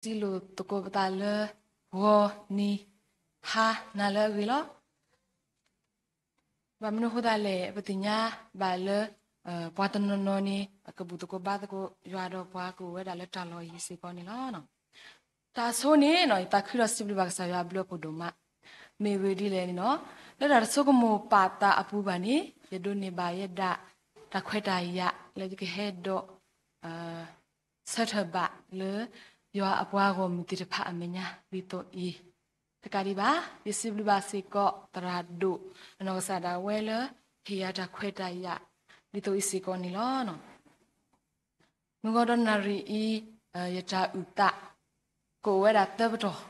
စံးလိာ်သကိးပသးလၢ ဂီၤနံၤဟါနၤလၢအဂ့ၤလီၤ. ဘၣ်မနုၤအဃိသတးလဲၣ် ပသ့ၣ်ညါဘၣ်လၢ ပှၤတနီၤနီၤန့ၣ် အကဘူၣ်သကိးဘါသကိးယွၤဒီးပှၤကအိၣ်ဝဲဒၣ်လၢတၢ်လီၢ်အံၤစ့ၢ်ကီးန့ၣ်လီၤ. တၢ်ဆိန့ၣ် ယသးခုဒီးစံးဘျုးဘၣ်ကစၢ်ယွၤအဘျုးအဖှိၣ်ဒိၣ်မး, မ့ၢ်ဂ့ၢ်ဒ်လဲၣ်န့ၣ်လီၤ. လၢတၢ်တဆိကမိၣ်ပာ်သးအပူၤဘၣ်န့ၣ် ယဒိးန့ၢ်ဘၣ်ယဲဒၣ် တၢ်ခွဲးတၢ်ယာ်လၢယကဟဲဒီး ဆၢထၢၣ်ဘၣ်လၢ ယွၤအပှၤဂီၢ်မုၢ်သ့ၣ်တဖၣ်အမဲာ်ညါ ဒ်သိးအံၤ တကးဒံးဘၣ် ယစံးဘျုးဘၣ်စ့ၢ်ကီးသရၣ်ဒိၣ် အနီၢ်ကစၢ်ဒၣ်ဝဲလၢ ဟ့ၣ်ယၤတၢ်ခွဲးတၢ်ယာ် ဒ်သိးအံၤစ့ၢ်ကီးန့ၣ်လီၤ. မုၢ်ဂီၤဒီးနၣ်ရံၣ်အံၤ ယတၢ်အုၣ်သး ကအိၣ်ဝဲဒၣ်သၢပတီၢ်,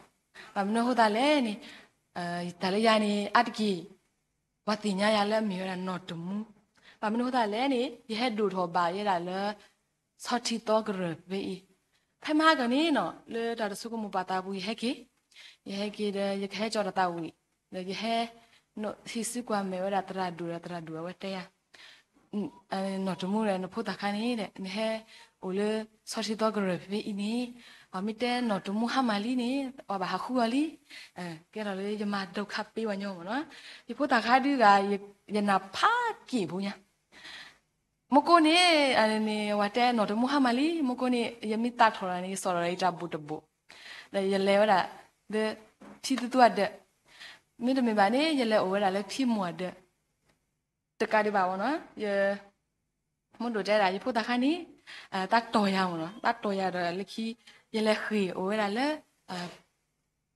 ဘၣ်မနုၤအဃိသတးလဲၣ်န့ၣ် တၢ်လၢယၤန့ၣ် အါတက့ၢ် ပှၤသ့ၣ်ညါယၤလၢအမ့ၢ်ဝဲဒၣ်နီၢ်တမူ, ဘၣ်မနုၤအဃိသတးလဲၣ်န့ၣ် ယဟဲဒိၣ်ထီၣ်ဘၣ်ယဲဒၣ်လၢ ဆီထံသီကရၢၢ်ဖဲအံၤ, ဖဲမဟါကၢၤန့ၣ်နီၤ လၢတၢ်တဆိကမိၣ်ပာ်သးပူၤ ယဟဲက့ၤ, ယဟဲက့ၤဒီး ယကဟဲကၠီတၢ်သးဝံၣ်, ဒီးယဟဲ ဟံးစုကွၢ်မဲာ်ဝဲဒၣ်သရၣ်ဒိၣ်ဒီးသရၣ်ဒိၣ်အဝဲတဲယၤ နီၢ်တမူဒီး နဖိသၣ်ခါန့ၣ်ဒီး နဟဲအိၣ်လၢ ဆီထံသီကရၢၢ်ဖဲအံၤန့ၣ် အမ့ၢ်တဲနီၢ်တမူဟါမၢ်လံန့ၣ် အဝဲဘၣ်ဟးဃုအီၤလံ, ကဲထီၣ်လၢယမၤဒိခါပ့ဝဲညီမ့ၢ်နီၤ, ယဖိသၣ်ခါဒုးဂၤ ယနၢ်ဖးက့ၢ်ဖိညါ မူကိန့ၣ် ဝဲတဲနီၢ်တမူဟါမၢ်လံ မူကိန့ၣ် ယမ့ၢ်သးထီၣ်တၢ်န့ၣ် ယစိာ်ထီၣ်ဒီးယတၢ်ဘိၣ်တဘိၣ်, ဒီးယလဲၤဝဲဒၣ် လၢ ဖံသူသူအဒၢး, မ့တမ့ၢ်ဘၣ်န့ၣ် ယလဲၤအိၣ်ဝဲဒၣ်လၢဖံမိၢ်အဒၢး, တကးဒံးဘၣ်မ့ၢ်နီၤ ယ မ့ၢ်ဒိၣ်တဲဒၣ် ယဖိသၣ်ခါန့ၣ် တၢ်တီၢ်ယၤမ့ၢ်နီၤ တၢ်တီၢ်ယၤဒီးလၢခံ ယလဲၤဃ့ၢ်အိၣ်ဝဲဒၣ်လၢ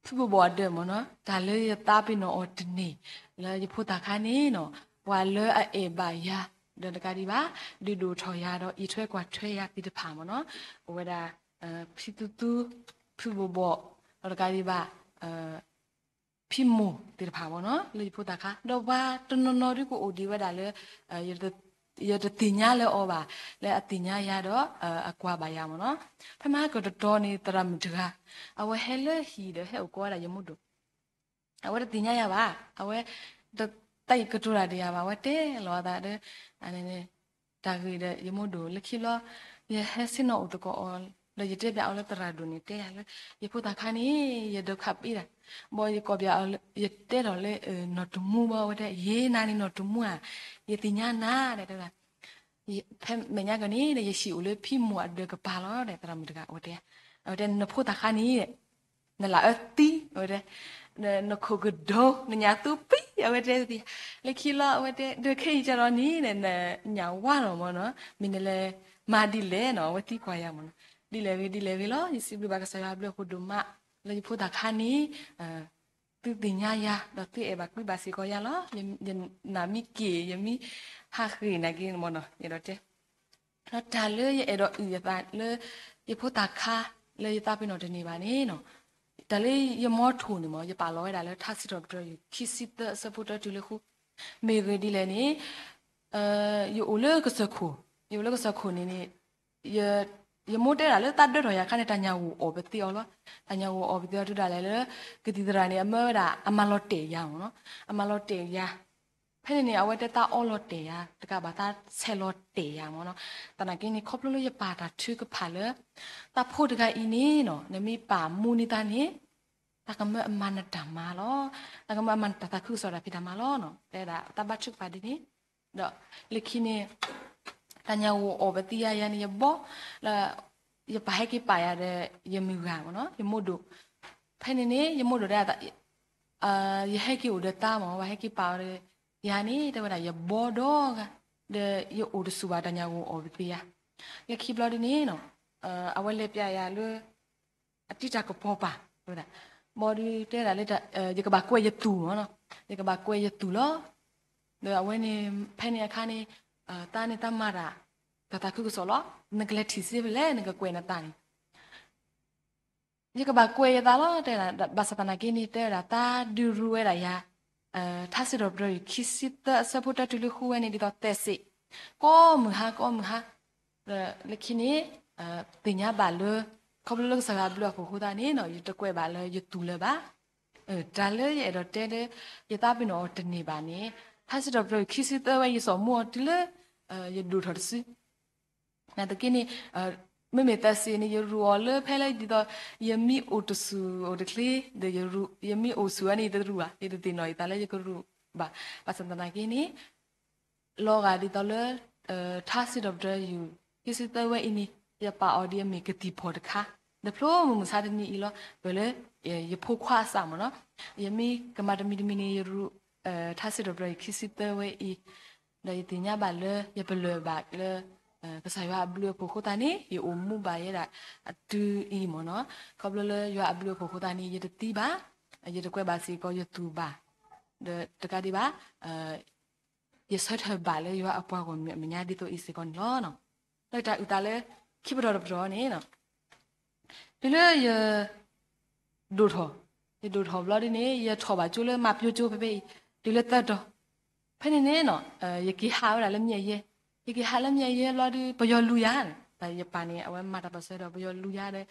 ဖုဘိၣ်ဘိၣ်အဒၢးမ့ၢ်နီၤ တၢ်လၢယသးပ့ၤနီၣ်အီၤတန့ၢ် လၢယဖိသၣ်ခါန့ၣ်နီၤ ပှၤလၢအအဲၣ်ဘၣ်ယၤ ဒီးတကးဒံးဘၣ် ဒုးဒိၣ်ထီၣ်ယၤဒီးအံးထွဲကွၢ်ထွဲယၤသ့ၣ်တဖၣ်မ့ၢ်နီၤ အိၣ်ဝဲဒၣ် ဖံသူသူ ဖုဘိၣ်ဘိၣ် ဒီးတကးဒံးဘၣ် ဖံမိၢ်သ့ၣ်တဖၣ်မ့ၢ်နီၤ လၢယဖိသၣ်ခါ ဒီးပှၤတနီၤနီၤဒုးကအိၣ်ဒံးဝဲဒၣ်လၢ ယတသ့ၣ်ညါလၢအီၤဘၣ် လၢအသ့ၣ်ညါယၤဒီး အကွၢ်ဘၣ်ယၤမ့ၢ်နီၤ ဖဲမဟါကၢၤတတီၤန့ၣ် သရၣ်မုၣ်တဂၤ အဝဲဟဲလၢဟံၣ်ဒီးဟဲအိၣ်ကိးဝဲဒၣ်ယမိၢ်ဒိၣ် အဝဲတသ့ၣ်ညါယၤဘၣ် အဝဲ တၢ်အံၤကတိၤတၢ်ဒီးယၤဘၣ် အဝဲတဲလီၤအသးဒီး တၢ်ဂ့ၢ်ဒီးယမိၢ်ဒိၣ်လၢခံဘျီ ယဟဲဆ့ၣ်နီၤအိၣ်သကိးအီၤ ဒီးယတဲပၠးအီၤလၢသရၣ်ဒိၣ်န့ၣ် တဲယၤလၢ ယဖိသၣ်ခါန့ၣ် ယဒိခါပ့ဒၣ် ဘၣ်ယကိးပၠးအီၤ ယတဲထီၣ်လၢ နီၢ်တမူဘၣ် အဝဲတဲ ယ့ နၤန့ၣ်နီၢ်တမူဧါ ယသ့ၣ်ညါနၤ တဲဝဲဒၣ် ဖဲမဲာ်ညါကီၢ်န့ၣ် ယဟံၣ်အိၣ်လၢဖံမိၢ်အဒၢးကပၤလီၤ ဒီးသရၣ်မုၣ်တဂၤ အဝဲတဲ အဝဲတဲ နဖိသၣ်ခါန့ၣ် နလၢအၢသံ အဝဲတဲ နခိၣ်ကဒိ နညၣ်သူပံ အဝဲတဲ လၢခံလီၤ အဝဲတဲ ဒီးခဲအံၤကဒီးန့ၣ် နညၣ်ဝါလီၤမ့ၢ်နီၤ မ့ၢ်နလဲၤမၤဒ်လဲၣ်နီၤ အဝဲသံကွၢ်ယၤမ့ၢ်နီၤ ဒ်လဲၣ်ဂ့ၤ ဒ်လဲၣ်ဂ့ၤလီၤ ယစံးဘျုးဘၣ်ကစၢ်ယွၤအဘျုးအဖှိၣ်ဒိၣ်မး လၢယဖိသၣ်ခါန့ၣ် သုသ့ၣ်ညါယၤ ဒီးသုအဲၣ်ဘၣ်ကွံဘၣ်စ့ၢ်ကီးယၤလီၤ ယနာ်မ့ၢ်က့ၢ် ယမ့ၢ်ဟးဃ့ၢ်နာ်က့မ့ၢ်နီၤ ယအဲၣ်ဒိးတဲ ဒီးတၢ်လၢယအဲၣ်ဒိးအုၣ်ယသးလၢ ယဖိသၣ်ခါ လၢယသးပ့ၤနီၣ်တန့ၢ်ဘၣ်န့ၣ်နီၤ တၢ်လၢယမီထိၣ်န့ၣ်မ့ၢ် ယပာ်လီၤဝဲဒၣ်လၢ ထါစံးထီၣ်ပတြၢၤ ခံဆံသၢအဆၢဖိတၢတုၤလၢဃု မ့ၢ်ဂ့ၢ်ဒ်လဲၣ်န့ၣ် ယအိၣ်လၢကစၢၢ်ခိၣ် ယအိၣ်လၢကစၢၢ်ခိၣ်န့ၣ်န့ၣ် ယမိၢ်တဲဒၣ်လၢသးဒၢထီၣ်ယၤခါန့ၣ် တၢ်ညၣ်ဂိၢ်အီၣ်ပသ့အီၤလီၤ တၢ်ညၣ်ဂိၢ်အီၣ်ပသ့အီၤတုၤဒၣ်လဲာ်လၢ ကသံၣ်သရၣ်န့ၣ် အမၢဝဲဒၣ် အမၤလီၤတဲာ်ယၤမ့ၢ်နီၤ အမၤလီၤတဲာ်ယၤ ဖဲန့ၣ်န့ၣ် အဝဲတဲသးအီလီၤတဲာ်ယၤ တကးဘၣ်သးဆဲးလီၤတဲာ်ယၤမ့ၢ်နီၤ သနာ်က့န့ၣ် ခီဖျိလၢယပာ်တၢ်ထုကဖၣ်လၢ သးဖိတဂၤအံၤန့ၣ်နီၤ နမ့ၢ်ပာ်မူန့ၢ်သးန့ၣ် သးကမၢအမၤနတၢ်မၤလီၤ သးကမၢအမၤနတၢ်သးခုကစီၣ်တၢ်ဖံးတၢ်မၤလီၤနီၤ တဲဒၣ်သးဘါထုကဖၣ်ဒ်န့ၣ် ဒီးလၢခံန့ၣ် တၢ်ညၣ်ဂိၢ်အီၣ်ပသ့ယၤန့ၣ် ယဘီ လၢ ယပာ်ဟဲက့ၤပာ်ယၤဒီး ယမုၢ်ဂၤမ့ၢ်နီၤ ယမိၢ်ဒိၣ် ဖဲန့ၣ်န့ၣ် ယမိၢ်ဒိၣ်တဲ ယဟဲက့ၤအိၣ်ဒီးသးမ့ၢ် ပှၤဟဲက့ၤပာ်အီၤဒီး ယၤန့ၣ် တဲဝဲဒၣ် ယဘီဒီးဂၤ ဒီးယအိၣ်တဆူၣ်ဘၣ်တၢ်ညၣ်ဂိၢ်အီၣ်ပသ့ယၤ လၢခံဘျီဒ်န့ၣ်နီၤ အဝဲလဲၤပၠးယၤလၢ အတံၤတၢ်ကပီၤပၤ တဲဝဲဒၣ် ဘီဒုးတဲဒၣ်လၢ ယကဘၣ်ကွဲးယသူၣ်မ့ၢ်နီၤ ယကဘၣ်ကွဲးယသူၣ်လီၤ ဒီးအဝဲန့ၣ် ဖဲန့ၣ်အခါန့ၣ် သးန့ၣ်သးမၤတၢ် တၢ်သးခုကစီၣ်လီၤ နကလဲၤထံၣ်စ့ဖဲလဲၣ် နကကွဲးနသးန့ၣ် ယကဘၣ်ကွဲးယသးလီၤ တဲဒၣ် ဘၣ်ဆၣ်သနာ်က့န့ၣ် တဲဝဲဒၣ် သးဒုးရူဝဲဒၣ်ယၤ ထါစံးထီၣ်ပတြၢၤ ခံဆံသၢအဆၢဖိတၢတုၤလၢဃုဝဲန့ၣ် ဒ်သိးသဲးစ့ၣ် ကိးမုၢ်ဟါကိးမုၢ်ဟါ လၢခံန့ၣ် သ့ၣ်ညါဘၣ်လၢ ခီဖျိလၢကစၢ်ယွၤအဘျုးအဖှိၣ်အဃိသတးန့ၣ်နီၤ ယတကွဲးဘၣ်လၢယသူၣ်လၢၤဘၣ် တၢ်လၢယအဲၣ်ဒိးတဲလၢ ယသးပ့ၤနီၣ်အီၤတန့ၢ်ဘၣ်န့ၣ် ထါစံးထီၣ်ပတြၢၤ ခံဆံသၢဝဲ ယစိာ်မူအီၤတုၤလၢ ယဒိၣ်ထီၣ်တစု နာ်သက့န့ၣ် မ့မ့ၢ် Thursday န့ၣ် ယရူးအီၤလၢဖဲလၢဒ်သိး ယမံအိၣ်တဆူၣ်အိၣ်တချ့ ဒီးယရူး, ယမံအိၣ်ဆူၣ်ဝဲန့ၣ် ယတရူးဘၣ်, ယတသ့ၣ်နီၣ်ယသးလၢယကရူးဘၣ်. ဘၣ်ဆၣ်သနာ်က့န့ၣ် လီၤဂာ်ဒ်သိးလၢ ထါစံးထီၣ်ပတြၢၤ ယူၢ် ခံဆံသၢဝဲအံၤန့ၣ် ယပာ်အီၤဒ်အမ့ၢ်ကသံၣ်ဖီၣ်တခါ, ဒီးဖျိမုၢ်မဆါတနံၤအံၤလီၤ. ပှဲၤလၢ ယဖိခွါအစးမ့ၢ်နီၤ, ယမ့ၢ်ကမၤတမံၤတမံၤန့ၣ် ယရူး ထါစံးထီၣ်ပတြၢၤ ယူၢ် ခံဆံသၢဝဲအံၤ, ဒီးယသ့ၣ်ညါဘၣ်လၢ ယပလၢၢ်ဘၣ်လၢ ကစၢ်ယွၤအဘျုးအဖှိၣ်အဃိသတးန့ၣ် ယအိၣ်မူဘၣ်ယဲဒၣ်အတုၤအံၤမ့ၢ်နီၤ. ခီဖျိလၢယွၤအဘျုးအဖှိၣ်အဃိသတးန့ၣ် ယတသံဘၣ်, ယတကွဲးဘၣ်စ့ၢ်ကီး ယသူၣ်ဘၣ်, ဒီးတကးဒံးဘၣ် ယဆၢထၢၣ်ဘၣ်လၢယွၤအပှၤဂီၢ်မုၢ်အမဲာ်ညါဒ်သိးအံၤစ့ၢ်ကီးန့ၣ်လီၤ. ဒီးတၢ်အုၣ်သးလၢ ခံပတီၢ်တပတီၢ်န့ၣ် တုၤလၢယ ဒိၣ်ထီၣ်, ယဒိၣ်ထီၣ်ဘျီဒ်န့ၣ် ယထီၣ်ဘၣ်ကၠိလၢမၤပျိကၠိဖဲဖဲအံၤ, တုၤလၢသၢတီၤ, ဖဲန့ၣ်န့ၣ်နီၤ ယက့ၤဟးဝဲဒၣ်လၢမ့ၢ်အယဲ, ယက့ၤဟးလၢမ့ၢ်အယဲဘျီဒီး ပယီၤလူၤယၤ, တၢ်ယပၢ်န့ၣ် အဝဲမၤတၢ်ပၢၢ်ဆၢဒီး ပယီၤလူၤယၤဒီး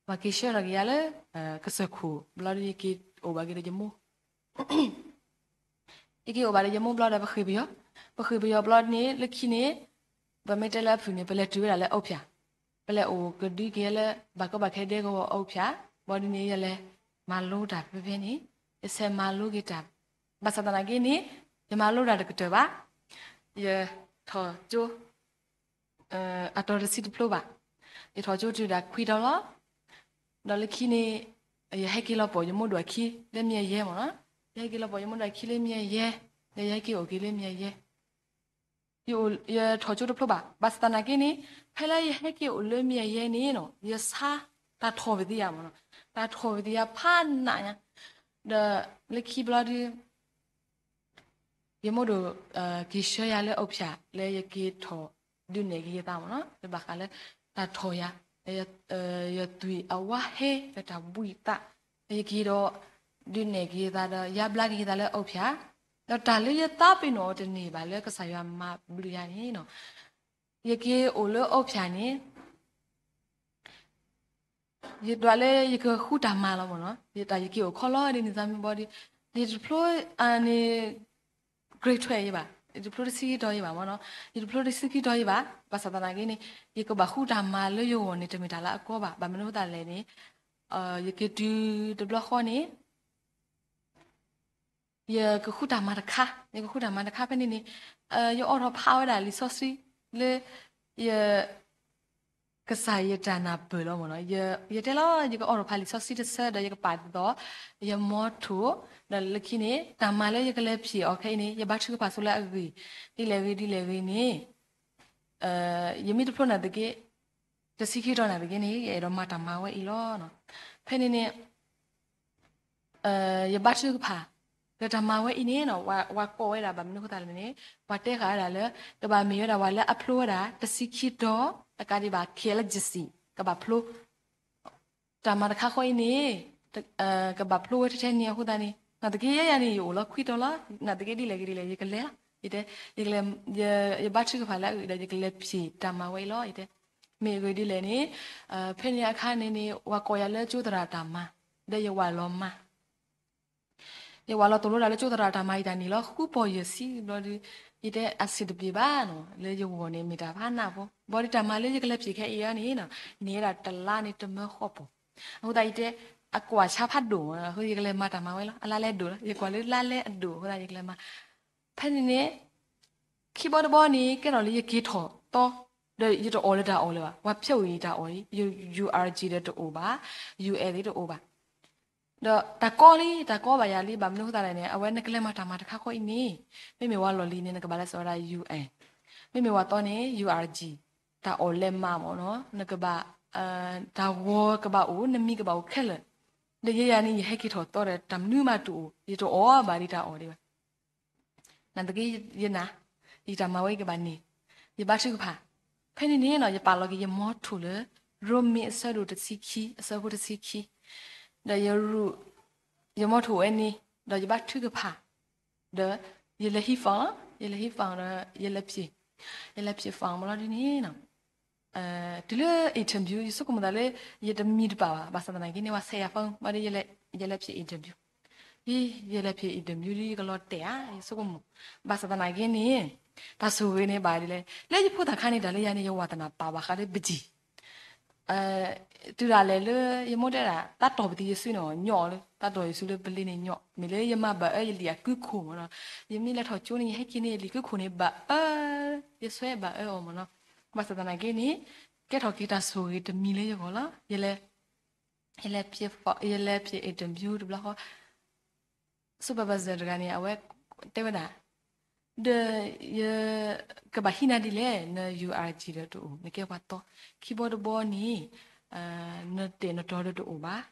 ပှၤက့ၤဆှၢထီၣ်က့ၤယၤလၢ ကစၢၢ်ခိၣ်ဘျီဒီး ယက့ၤအိၣ်ဘၣ်က့ၤဒီးယမိၢ် ယက့ၤအိၣ်ဘၣ်ဒီးယမိၢ်ဘျီဒီး ပဃ့ၢ်ပယီၤ, ပဃ့ၢ်ပယီၤဘျီန့ၣ် လၢခံန့ၣ် ပမ့ၢ်တဲလၢအဖုၣ်န့ၣ် ပလဲၤတုၤဝဲဒၣ်လၢအူဖၠၣ်, ပလဲၤအိၣ်ကဒုက့ၤလၢ ဘၣ်ကီဘၣ်ခဲဒဲကဝီၤအူဖၠၣ်, ဘျီဒ်န့ၣ် ယလဲၤမၤလိတၢ်ဖဲဖဲန့ၣ်, ယဆဲးမၤလိက့ၤတၢ်, ဘၣ်ဆၣ်သနာ်က့န့ၣ် ယမၤလိတၢ်တကတၢၢ်ဘၣ်, ယထီၣ်ကၠိ အတီၤတဆံတဖျိဘၣ်, ယထီၣ်ကၠိတုၤဒၣ်ခွံတီၤလီၤ. ဒီးလၢခံန့ၣ် ယဟဲက့ၤလီၤပိာ်ယမိၢ်ဒိၣ်အခံလၢမ့ၢ်အယဲမ့ၢ်နီၤ, ယဟဲက့ၤလီၤပိာ်ယမိၢ်ဒိၣ်အခံလၢမ့ၢ်အယဲ, ဒီးယဟဲက့ၤအိၣ်က့ၤလၢမ့ၢ်အယဲ, ယအိၣ်, ယထီၣ်ကၠိတဖျိဘၣ်, ဘၣ်ဆၣ်သနာ်က့န့ၣ် ဖဲလၢယဟဲက့ၤအိၣ်လၢမ့ၢ်အယဲန့ၣ်နီၤ ယဆါတၢ်ထီၣ်ဝံၤသ့ဧါမ့ၢ်နီၤ, တၢ်ထီၣ်ဝံၤသ့ဧါဖးနးညါ, ဒီးလၢခံဘျီဒုး ယမိၢ်ဒိၣ် က့ၤဆှၢယၤလၢအူဖၠၣ်လၢယက့ၤထီၣ်ဒုးနဲၣ်က့ၤယသးမ့ၢ်နီၤ, လၢဘၣ်ဃးလၢတၢ်ထီၣ်ယၤ, ယသွံၣ်အဝါဟဲဒီးတၢ်ဘှံးသး, ယက့ၤဒီး ဒုးနဲၣ်က့ၤယသးဒီး ယါဘျါက့ၤယသးလၢအူဖၠၣ်, ဒီးတၢ်လၢယသးပ့ၤနီၣ်အီၤတန့ၢ်ဘၣ်လၢကစၢ်ယွၤမၤဘျုးယၤန့ၣ်နီၤ, ယက့ၤအိၣ်လၢအူဖၠၣ်န့ၣ် ယဒွးလၢယကဃုတၢ်မၤလီၤမ့ၢ်နီၤ, ယတၢ်ယက့ၤအိၣ်ခီလီၤဒ်န့ၣ်သးမ့ၢ်ဘီဒီး, ယတဖျိန့ၣ် grade twelve ယဘၣ်, ယတဖျိတဆံခံတီၤယဘၣ်မ့ၢ်နီၤ, ယတဖျိတဆံခံတီၤယဘၣ်, ဘၣ်ဆၣ်သနာ်က့န့ၣ် ယကဘၣ်ဃုတၢ်မၤလၢယဂီၢ်န့ၣ် တမ့ၢ်တၢ်လၢအကီဘၣ်, ဘၣ်မနုၤအဃိသတးလဲၣ်န့ၣ်, ယက့ၤတုၤတဘျီဃီန့ၣ် ယကဃုတၢ်မၤတခါ, ယကဃုတၢ်မၤတခါဖဲန့ၣ်န့ၣ်, ယအိးထီၣ်ဖးဝဲဒၣ်လံာ်စီဆှံလၢ ယ ကစၢ်ယတၢ်နၢ်ပၢၢ်လီၤမ့ၢ်နီၤ, ယတဲလီၤ ယကအိးထီၣ်ဖးလံာ်စီဆှံတဆၢဒီး ယကပာ်ဒ်သိး ယမီထိၣ်, ဒီးလၢခံန့ၣ် တၢ်မၤလၢယကလဲၤဖျ့ၣ်အီၤခဲအံၤန့ၣ် ယဘါထုကဖၣ်ဆိလၢအဂ့ၢ်, ဒ်လဲၣ်ဂ့ၤဒ်လဲၣ်ဂ့ၤန့ၣ် ယမ့ၢ်တဖျိနာ်သက့ တဆံခံတီၤနာ်သက့န့ၣ် ယအဲၣ်ဒိးမၤတၢ်မၤဝဲအံၤလီၤ. ဖဲန့ၣ်န့ၣ် ယဘါထုကဖၣ် ဒီးတၢ်မၤဝဲအံၤန့ၣ် ပှၤကိးဝဲဒၣ်ဘၣ်မနုၤအဃိသတးလဲၣ်န့ၣ် ပှၤတဲဃာ်ဝဲဒၣ်လၢ ကဘၣ်မ့ၢ်ဝဲဒၣ်ပှၤလၢအဖျိဝဲဒၣ် တဆံခံတီၤ တကးဒံးဘၣ် ခဲလၢာ်ယစံး ကဘၣ်ဖျိ တၢ်မၤတခါဃီအံၤန့ၣ် ကဘၣ်ဖျိဝဲထဲထဲန့ၣ်အဃိသတးန့ၣ် နာ်သက့ယဲယၤန့ၣ် ယအိၣ်လီၤခွံတီၤလီၤ. နာ်သက့ဒ်လဲၣ်ဂ့ၤဒ်လဲၣ် ယကလဲၤလီၤ. ယတဲ ယဘါထုကဖၣ်လၢအဂ့ၢ်ဒီး ယကလဲၤဖျ့ၣ်တၢ်မၤဝဲအံၤလီၤ. ယတဲ မ့ၢ်အဂ့ၢ်ဒ်လဲၣ်န့ၣ် ဖဲန့ၣ်အခါန့ၣ်န့ၣ် ပှၤကိးယၤလၢကၠိသရၣ်တၢ်မၤ ဒီးယဝၤလီၤမၤ ယဝၤလီၤသိၣ်လိတၢ်လၢကၠိသရၣ်တၢ်မၤအံၤတၢ်န့ၣ်လီၤ. ဃုပီၢ်ယဲၢ်ဆံဘျီဒီး ယတဲအဆင်တပြေဘၣ်နီၤ လၢယဂီၢ်န့ၣ် မ့ၢ်တၢ်ဖးနးဖိ ဘျီဒီးတၢ်မၤလၢယကလဲၤဖျ့ၣ်ခဲအံၤန့ၣ် န့ၢ်ဝဲဒၣ်တလါန့ၣ် တမၢဃီပီၢ် အဃိသတးယတဲ အကွၢ်ဆါဖးဒိၣ်မး အဃိယကလဲၤမၤတၢ်မၤဝဲလီၤ. အလါလဲဒိၣ်လီၤ ယကွၢ်လၢလါလဲအဒိၣ်အဃိသတးယကလဲၤမၤ ဖဲန့ၣ်န့ၣ် ခံဘီတဘီန့ၣ် ကဲထီၣ်လၢယက့ၤထီၣ်သီ ဒီးယတအီၣ်လၢတၢ်အီၣ်လၢၤဘၣ်. ပှၤဖျိအံၤတၢ်အီၣ်အံၤ ယ URG ဒီးတအိၣ်ဘၣ် US သ့ၣ်တအိၣ်ဘၣ် ဒီးတၢ်ကီလံ တၢ်ကီဘၣ်ယၤလံ ဘၣ်မနုၤအဃိသတးလဲၣ်န့ၣ် အဝဲနကလဲၤမၤတၢ်မၤတခါဃီအံၤန့ၣ် မ့မ့ၢ်ဝဲလီၢ်လံၤန့ၣ် နကဘၣ်လဲၤစိာ်ဝဲဒၣ် UN မ့မ့ၢ်ဝဲသီန့ၣ် URG တၢ်အီၣ်လဲၤမၤမ့ၢ်နီၤ နကဘၣ် တၢ်ဂီၤကဘၣ်အိၣ် နမံၤကဘၣ်အိၣ်ခဲလၢာ် ဒီးယဲယၤန့ၣ် ယဟဲက့ၤထီၣ်သီဒီး တၢ်မနုၤမးတအိၣ် ယတအီၣ်ဘၣ်ဒံးတၢ်အီၣ်ဒံးဘၣ် နာ်သက့ယနာ် ယတၢ်မၤဝဲကဘၣ်န့ၣ် ယဘါထုကဖၣ် ဖဲန့ၣ်န့ၣ်နီၤ ယပာ်လီၤက့ၤယမီထိၣ်လၢ ရိမ့ၤအဆၢဒိၣ်တဆံခံ အဆၢဖိတဆံခံ ဒီးယရူး ယမီထိၣ်ဝဲန့ၣ် ဒီးယဘါထုကဖၣ် ဒီးယလဲၤဟံး phone လီၤ ယလဲၤဟံး phone ဒီး ယလဲၤဖျ့ၣ် ယလဲၤဖျ့ၣ် phone မ့ၢ်လီၤဒ်န့ၣ်နီၤ တုၤလၢ interview ယဆိကမိၣ်သးလၢ ယတမံၤတပာ်ဘၣ် ဘၣ်ဆၣ်သနာ်က့န့ၣ် ပှၤဆဲးယၤ phone ဘၣ်ဒီး ယလဲၤဖျ့ၣ် interview ယလဲၤဖျ့ၣ် interview ဒီး ယကလီၤတဲာ်ဧါ ယဆိကမိၣ် ဘၣ်ဆၣ်သနာ်က့န့ၣ် တၢ်ဆိၣ်ဂ့ၤန့ၣ်ဘၣ်ဒ်လဲၣ် လၢယဖိသၣ်ခါန့ၣ် တၢ်လၢယၤန့ၣ် ယဝါသနာ်ပာ်ဘၣ်ဃးလၢပကံၢ် တုၤဒၣ်လဲာ်လၢယမိၢ်တဲဒၣ် တၢ်တီၢ်ပသံယစုန့ၣ် ညီၣ်လၢ တၢ်တီၢ်ယစုလၢပလ့န့ၣ်ညီၣ်, မ့ၢ်လၢယမၤဘၣ်အၢယလံာ်အကုခိၣ်မ့ၢ်နီၤ, ယမ့ၢ်လဲၤထီၣ်ကၠိန့ၣ် ယဟဲက့ၤန့ၣ် ယလံာ်ကုခိၣ်န့ၣ်ဘၣ်အၢ, ယဆွဲဘၣ်အၢအီၤမ့ၢ်နီၤ, ဘၣ်ဆၣ်သနာ်က့န့ၣ် ကဲထီၣ်က့ၤတၢ်ဆိၣ်ဂ့ၤတမံၤလၢယဂီၢ်လီၤ. ယလဲၤ ယလဲၤဖျဲး ယလဲၤဖျဲး interview တဘျီဃီ supervisor တဂၤန့ၣ် အဝဲတဲဝဲဒၣ်, ဒီးယကဘၣ်ဟံးနၤဒ်လဲၣ်, န URG ဒီးတအိၣ်, နကဲပှၤတီ, ခံဘီတဘီန့ၣ် နတဲာ်နတီၤဒီးတအိၣ်ဘၣ်.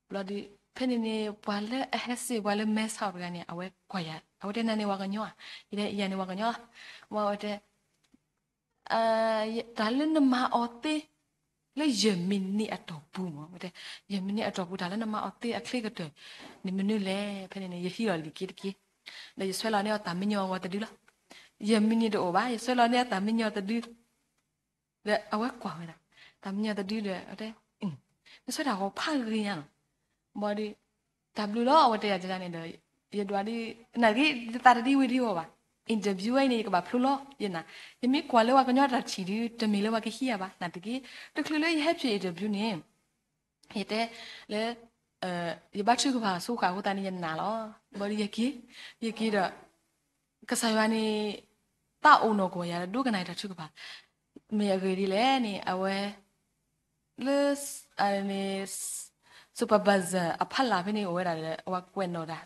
ဘျီဒီး ဖဲန့ၣ်န့ၣ် ပှၤလၢအဟဲစ့ၢ် ပှၤလၢမဲဆီးတဂၤန့ၣ် အဝဲကွၢ်ယၤ, အဝဲတဲနၤန့ၣ်ပှၤကညီဧါ, ယတဲယၤန့ၣ်ပှၤကညီ, ဝဲအဝဲတဲ တၢ်လၢနမၤအီၤသ့ လၢယဲၢ်မံးနံးအတီၢ်ပူၤမ့ၢ်, ဝဲတဲ ယဲၢ်မံးနံးအတီၢ်ပူၤ တၢ်လၢနမၤအီၤသ့အချ့ကတၢၢ်န့ၣ်မနုၤလဲၣ်. ဖဲန့ၣ်န့ၣ် ယဟံးလီၤလံာ်က့တက့ၢ်, ဒီးယဆွဲလီၤန့ၢ်အီၤတၢ်မံညီၤအဂီၤတဒုလီၤ. ယဲၢ်မံးနံးတအိၣ်ဘၣ်, ယဆွဲလီၤန့ၢ်အီၤတၢ်မံညီၤတဒု ဒီးအဝဲကွၢ်ဝဲဒၣ် တၢ်မံညီၤတဒုဒီး အဝဲတဲ နဆွဲတၢ်ဂီၤဖးဂ့ၤညါလီၤ. ဘၣ်ဒီး တၢ်ဘျုးလီၤ အဝဲတဲယၤန့ၣ်ဒီး ယဒွးဒ် နာ်သက့ ယသးတဒံဝံၤဒံအီၤဘၣ်, interview ဝဲအံၤန့ၣ် ယကဘၣ်ဖျိလီၤယနာ်, ယမ့ၢ်ကွၢ်လၢပှၤကညီတၢ်ထံၣ်ဒု တမ့ၢ်လၢပှၤကဟံးယၤဘၣ်, နာ်သက့ တချုးလၢယဟဲဖျဲး interview န့ၣ် ယတဲလၢ ယဘါထုကဖၣ်ဆိဃာ်အဃိသတးန့ၣ် ယနာ်လီၤ. ဘၣ်ဒီးယက့ၤ, ယက့ၤဒီး ကစၢ်ယွၤန့ၣ် သးအိၣ်နီၢ်ကီၢ်ယၤ ဒိကနၣ်ယတၢ်ထုကဖၣ်, မ့ၢ်အဂ့ၢ်ဒ်လဲၣ်န့ၣ် အဝဲ လၢ supervisor အဖီလာ်ဖဲန့ၣ်အိၣ်ဝဲဒၣ်လၢ အဝဲကွဲးနီၣ်တၢ်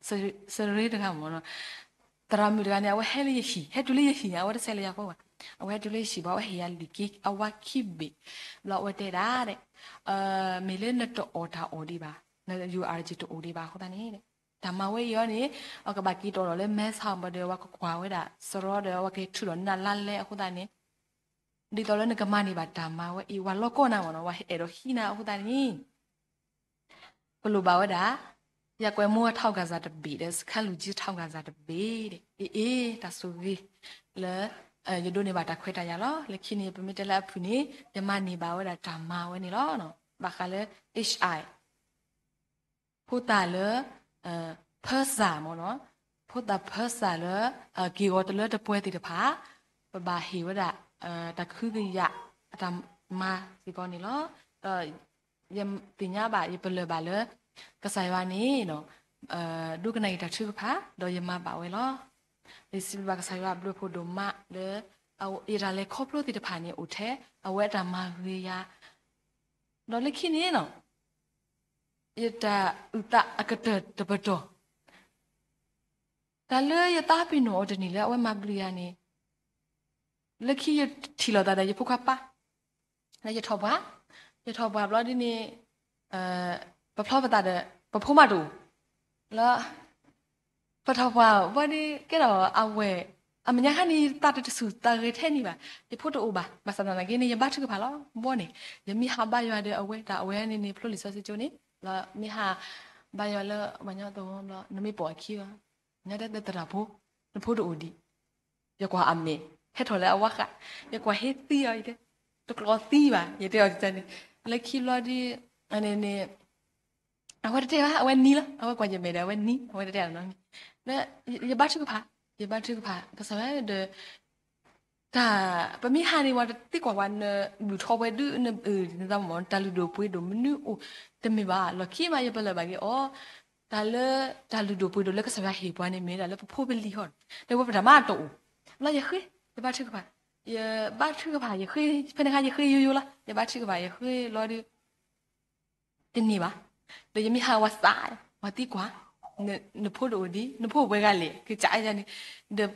စရ့တဂၤမ့ၢ်နီၤ, သရၣ်မုၣ်တဂၤန့ၣ် အဝဲဟဲလၢယဟံၣ်, ဟဲတုၤလၢယဟံၣ်န့ၣ် အဝဲတဆဲးလၢယၤဃီဘၣ်, အဝဲဟဲတုၤလၢယဟံၣ်ဘၣ် အဝဲဟ့ၣ်ယၤလံာ်က့ အဝါခံဘ့ၣ်, ဘျီအဝဲတဲဒၣ် မ့ၢ်လၢနတအီၣ်တၢ်အီၣ်ဒံးဘၣ်, န URG တအိၣ်ဒံးဘၣ်အဃိသတးန့ၣ် တၢ်မၤဝဲအံၤအီၤန့ၣ် အကဘၣ်က့ၤတီၢ်ဒီးလၢမဲဆီးဘၣ်ဒီး အဝဲကကွၢ်ဝဲဒၣ်စရီဒီး အဝဲကထုးထီၣ်နၤလါလဲအဃိသတးန့ၣ် ဒ်သိးလၢနကမၤန့ၢ်ဘၣ်တၢ်မၤဝဲအံၤ ပှၤလီၢ်ကီၢ်နၤမ့ၢ်နီၤ ပှၤအဲၣ်ဒိးဟံးနၤအဃိသတးန့ၣ် ပလိၣ်ဘၣ်ဝဲဒၣ် ယကွဲးမူအထောက်ခံစာတဘ့ၣ်ဒီး စခန်းလူကြီးထောက်ခံစာတဘ့ၣ်ဒီး အ့အ့ တၢ်ဆိၣ်ဂ့ၤလၢ ယဒိးန့ၢ်ဘၣ်တၢ်ခွဲးတၢ်ယာ်လီၤ. လၢခံန့ၣ် ပမ့ၢ်တဲလၢအဖုၣ်န့ၣ် ယမၤန့ၢ်ဘၣ်ဝဲဒၣ်တၢ်မၤဝဲန့ၣ်လီၤ. ဘၣ်ဃးလၢ H I ဖိသၣ်လၢ ဖၢစၢ်မ့ၢ်နီၤ, ဖိသၣ်ဖၢစၢ်လၢ က့ၢ်ဂီၤတလၢတပှဲၤသ့ၣ်တဖၣ် ပဘၣ်ဟ့ၣ်ဝဲဒၣ် တၢ်ကဟုကယာ် အတၢ်မၤစ့ၢ်ကီးန့ၣ်လီၤ. ဒီးယသ့ၣ်ညါဘၣ် ယပလၢၢ်ဘၣ်လၢ ကစၢ်ယွၤန့ၣ် ဒိကနၣ်ယတၢ်ထုကဖၣ် ဒီးယမၤဘၣ်ဝဲလီၤ. ယစံးဘျုးဘၣ်ကစၢ်ယွၤဘျုးဖှိၣ်ဒိၣ်မးလၢ ယတၢ်လဲၤခီဖျိသ့ၣ်တဖၣ်န့ၣ် အိၣ်ထဲအဝဲအတၢ်မၤဂ့ၤယၤ ဒီးလၢခံန့ၣ်နီၤ ယတၢ်အုၣ်သးအကတၢၢ်တပတီၢ် တၢ်လၢယသးပ့ၤနီၣ်အီၤတန့ၢ်လၢအဝဲမၤဘျုးယၤန့ၣ် လၢခံယထံၣ်လိာ်သးဒီးယဖိခွါပၢ် လၢယထီၣ်ပှၢ်, ယထီၣ်ပှၢ်ဘျီဒ်န့ၣ် ပဖျီပသးဒီး ပဖိမးတအိၣ် လၢ ပထီၣ်ပှၢ်ဘၣ်ဒီး ကဲထီၣ်အဝဲၢ် အမဲာ်ညါခါန့ၣ် သးတတဆူၣ်သးဂဲၤထဲန့ၣ်ဘၣ်, ယဖိတအိၣ်ဘၣ်. ဘၣ်ဆၣ်သနာ်က့န့ၣ် ယဘါထုကဖၣ်လီၤ. ဘီန့ၣ် ယမ့ၢ်ဟးဘါယွၤဒီးအဝဲ တၢ်အဝဲန့ၣ်န့ၣ် ဖျိလံာ်စီဆှံကၠိန့ၣ် လၢမ့ၢ်ဟးဘါယွၤလၢပှၤကညီသဝီဘျီ နမ့ၢ်ပိာ်အခံဘၣ်, ညါတဲသရၣ်ဖိ နဖိတအိၣ်ဒံး ယကွၢ်အမဲာ် ဟဲထီၣ်လၢအဝါဃး, ယကွၢ်ဟ့သံအီၤအံၤတဲ, တကျီသံဘၣ် ယတဲအီၤန့ၣ်, လၢခံဘျီဒီး န့ၣ် အဝဲတတဲဘၣ် အဝဲနံၤလီၤ. အဝဲကွၢ်ယမဲာ်ဒီး အဝဲနံၤ အဝဲတတဲအီၤနီၤ. လၢ ယဘါထုကဖၣ် ယဘါထုကဖၣ် ကစၢ်ယွၤဒီး တၢ် ပမ့ၢ်ဟးန့ၣ် ပှၤတသံကွၢ်ပှၤ နဘူၣ်ထီၣ်ပှဲၤဒု န နသးမ့ၢ် တၢ်လုၢ်ဒိၣ်ပှ့ၤဒိၣ်မနုၤအိၣ် တမ့ၢ်ဘၣ်. လီၢ်ခံမး ယပလၢၢ်ဘၣ်က့ၤအီၤ တၢ်လၢ တၢ်လုၢ်ဒိၣ်ပှ့ၤဒိၣ်လၢကစၢ်ယွၤဟ့ၣ်ပှၤန့ၣ် မ့ၢ်ဒၣ်လၢပဖိပလံၤဟီၣ် ဒီးဝဲပတၢ်မၤတအိၣ် လီၤယဃ့ ယဘါထုကဖၣ် ယဘါထုကဖၣ် ယဃ့ ဖဲန့ၣ်ခါ ယဃ့ယိယိလီၤ. ယဘါထုကဖၣ် ယဃ့လီၤဒီး တန့ၢ်ဘၣ်. ဒီးယမ့ၢ်ဟးဝဲသး ပှၤသံကွၢ် နဖိတအိၣ်ဒံး နဖိပှဲၤဂၤလဲၣ် ကစၢ်ယၤန့ၣ် ဒီး